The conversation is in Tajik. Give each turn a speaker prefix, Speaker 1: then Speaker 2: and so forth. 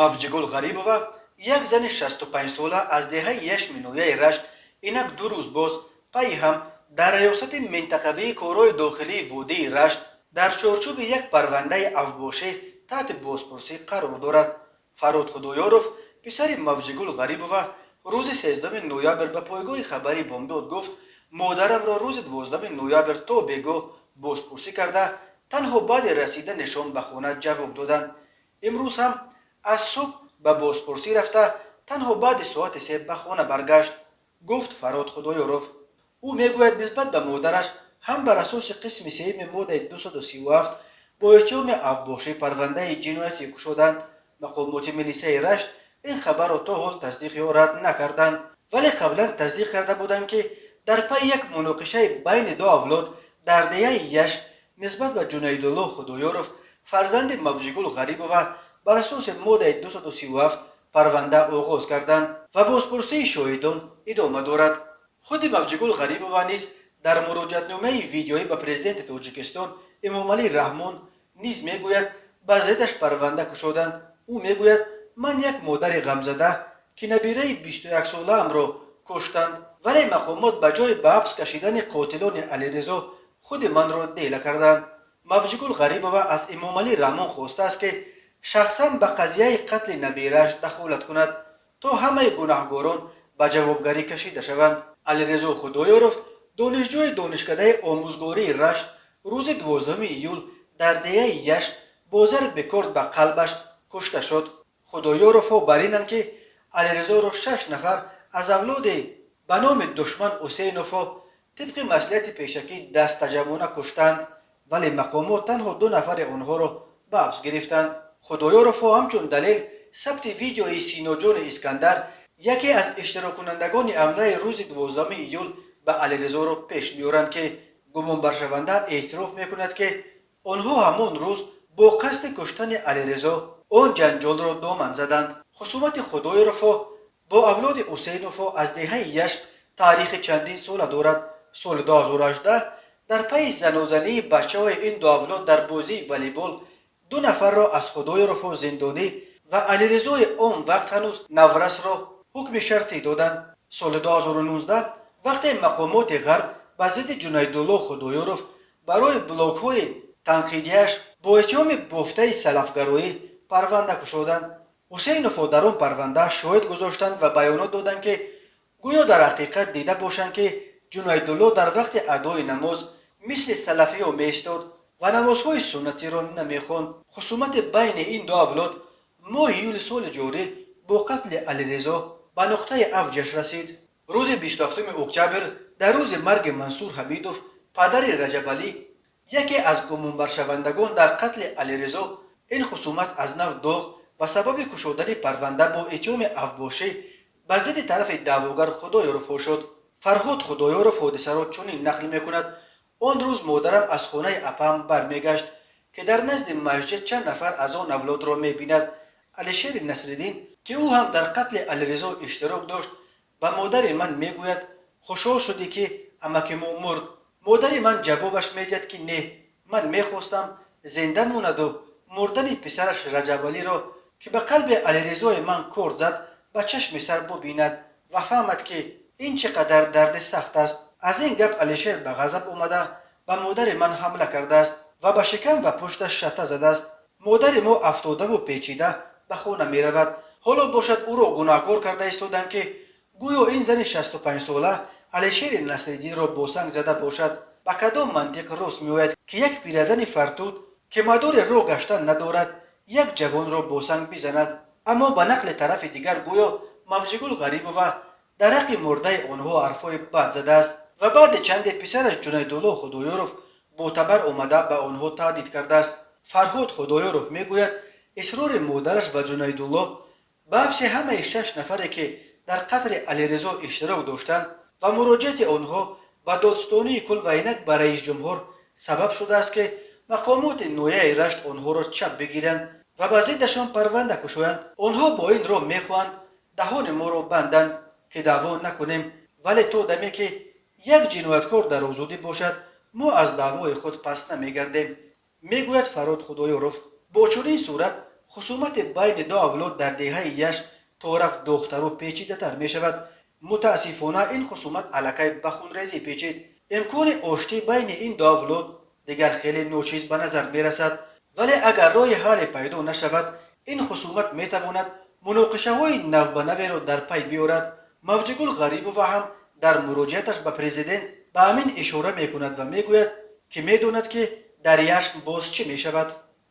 Speaker 1: Мавҷигул Ғарибова, як зани 65сола аз деҳаи Яшми ноҳияи Рашт, инак 2 рӯз боз пайи ҳам дар раёсати минтақавии корҳои дохилии водии Рашт дар чорчӯби як парвандаи авбошӣ таҳти бозпурсӣ қарор дорад. Фарҳод Худоёров, писари Мавҷигул Ғарибова, рӯзи 13 ноябр ба пойгоҳи хабарии Бомдод гуфт: модарамро рӯзи 12 ноябр то бегоҳ бозпурсӣ карда, танҳо баъди расиданашон ба хона ҷавоб доданд. Имрӯз ҳам аз субҳ ба бозпурсӣ рафта, танҳо баъди соати 3 ба хона баргашт, гуфт Фарҳод Худоёров. Ӯ мегӯяд, нисбат ба модараш ҳам бар асоси қисми сеюми моддаи 237 бо иттиҳоми авбошӣ парвандаи ҷиноятӣ кушоданд. Мақомоти милисияи Рашт ин хабарро то ҳол тасдиқ ё рад накарданд, вале қаблан тасдиқ карда буданд, ки дар пайи як муноқишаи байни ду авлод дар деҳаи Яшм нисбат ба Ҷунаидулло Худоёров, фарзанди Мавҷигул Ғарибова, бар асоси моддаи 237 парванда оғоз карданд ва бозпурсии шоҳидон идома дорад. Худи Мавҷигул Ғарибова низ дар муроҷиатномаи видеоӣ ба президенти Тоҷикистон Эмомалӣ Раҳмон низ мегӯяд, ба зиддаш парванда кушоданд. Ӯ мегӯяд: ман як модари ғамзада, ки набираи 21солаамро куштанд, вале мақомот ба ҷои ба ҳабс кашидани қотилони Алирезо худи манро дела карданд. Мавҷигул Ғарибова аз Эмомалӣ Раҳмон хостааст, ки шахсан ба қазияи қатли набирааш дахолат кунад, то ҳамаи гунаҳгорон ба ҷавобгарӣ кашида шаванд. Алирезо Худоёров, донишҷӯи донишкадаи омӯзгории Рашт, рӯзи 12 июл дар деҳаи Яшм бо зарби корд ба қалбаш кушта шуд. Худоёровҳо бар инанд, ки Алирезоро 6 нафар аз авлоди ба номи Душман Ҳусейновҳо тибқи маслиҳати пешакӣ дастаҷамъона куштанд, вале мақомот танҳо 2 нафари онҳоро ба ҳабс гирифтанд. Худоёровҳо ҳамчун далел сабти видеои Синоҷони Искандар, яке аз иштироккунандагони ҳамлаи рӯзи 12 июл ба Алирезоро пеш меоранд, ки гумонбаршаванда эътироф мекунад, ки онҳо ҳамон рӯз бо қасди куштани Алирезо он ҷанҷолро доман заданд. Хусумати Худоёровҳо бо авлоди Ҳусейновҳо аз деҳаи Яшм таърихи чандин сола дорад. Соли 2018 дар пайи занозании бачаҳои ин ду авлод дар бозии волейбол 2 нафарро аз Худоёровҳо зиндонӣ ва Алирезои он вақт ҳанӯз наврасро ҳукми шартӣ доданд. Соли 2019 вақте мақомоти ғарб ба зидди Ҷунаидулло Худоёров барои блогҳои танқидияш бо иттиҳоми бофтаи салафгароӣ парванда кушоданд, Ҳусейновҳо дар он парванда шоҳид гузоштанд ва баёнот доданд, ки гӯё дар ҳақиқат дида бошанд, ки Ҷунаидулло дар вақти адои намоз мисли салафиё меистод ва намозҳои суннатиро намехонд. Хусумати байни ин ду авлод моҳи июли соли ҷорӣ бо қатли Алирезо ба нуқтаи авҷаш расид. Рӯзи 27 октябр, дар рӯзи марги Мансур Ҳамидов, падари Раҷабалӣ, яке аз гумонбаршавандагон дар қатли Алирезо, ин хусумат аз нав доғ ба сабаби кушодани парванда бо иттиҳоми авбошӣ ба зидди тарафи даъвогар Худоёровҳо шуд. Фарҳод Худоёров ҳодисаро чунин нақл мекунад: он рӯз модарам аз хонаи апаам бармегашт, ки дар назди масҷид чанд нафар аз он авлодро мебинад. Алишери Насриддин, ки ӯ ҳам дар қатли Алирезо иштирок дошт, ба модари ман мегӯяд: хушҳол шудӣ, ки амаки мо мурд? Модари ман ҷавобаш медиҳад, ки не, ман мехостам зинда монаду мурдани писараш Раҷабалиро, ки ба қалби Алирезои ман корд зад, ба чашми сар бубинад ва фаҳмад, ки ин чӣ қадар дарди сахт аст. Аз ин гап Алишер ба ғазаб омада, ба модари ман ҳамла кардааст ва ба шикам ва пушташ шата задааст. Модари мо афтодаву печида ба хона меравад. Ҳоло бошад, ӯро гунаҳкор карда истоданд, ки гӯё ин зани 65сола Алишери Насриддинро бо санг зада бошад. Ба кадом мантиқ рост меояд, ки як пиразани фартуд, ки мадори роҳ гаштан надорад, як ҷавонро бо санг бизанад? Аммо ба нақли тарафи дигар, гӯё Мавҷигул Ғарибова дар ҳаққи мурдаи онҳо ҳарфҳои бад задааст ва баъди чанде писараш Ҷунаидулло Худоёров бо табар омада ба онҳо таҳдид кардааст. Фарҳод Худоёров мегӯяд, исрори модараш ва Ҷунаидулло ба ҳабси ҳамаи 6 нафаре, ки дар қатли Алирезо иштирок доштанд, ва муроҷиати онҳо ба додстонии кул ва инак ба раисҷумҳур сабаб шудааст, ки мақомоти ноҳияи Рашт онҳоро чап бигиранд ва ба зиддашон парванда кушоянд. Онҳо бо ин роҳ мехоҳанд даҳони моро банданд, ки даъво накунем, вале то даме ки як ҷинояткор дар озодӣ бошад, мо аз даъвои худ пас намегардем, мегӯяд Фарҳод Худоёров. Бо чунин сурат Хусумати байни ду авлод дар деҳаи Яшм то рафт доғтару печидатар мешавад. Мутаассифона, ин хусумат аллакай ба хунрезӣ печид. Имкони оштӣ байни ин ду авлод дигар хеле ночиз ба назар мерасад, вале агар роҳи ҳалле пайдо нашавад, ин хусумат метавонад муноқишаҳои навбанаверо дар пай биёрад. Мавҷигул Ғарибова ҳам дар муроҷиаташ ба президент ба ҳамин ишора мекунад ва мегӯяд, ки медонад, ки дар Яшм боз чӣ мешавад.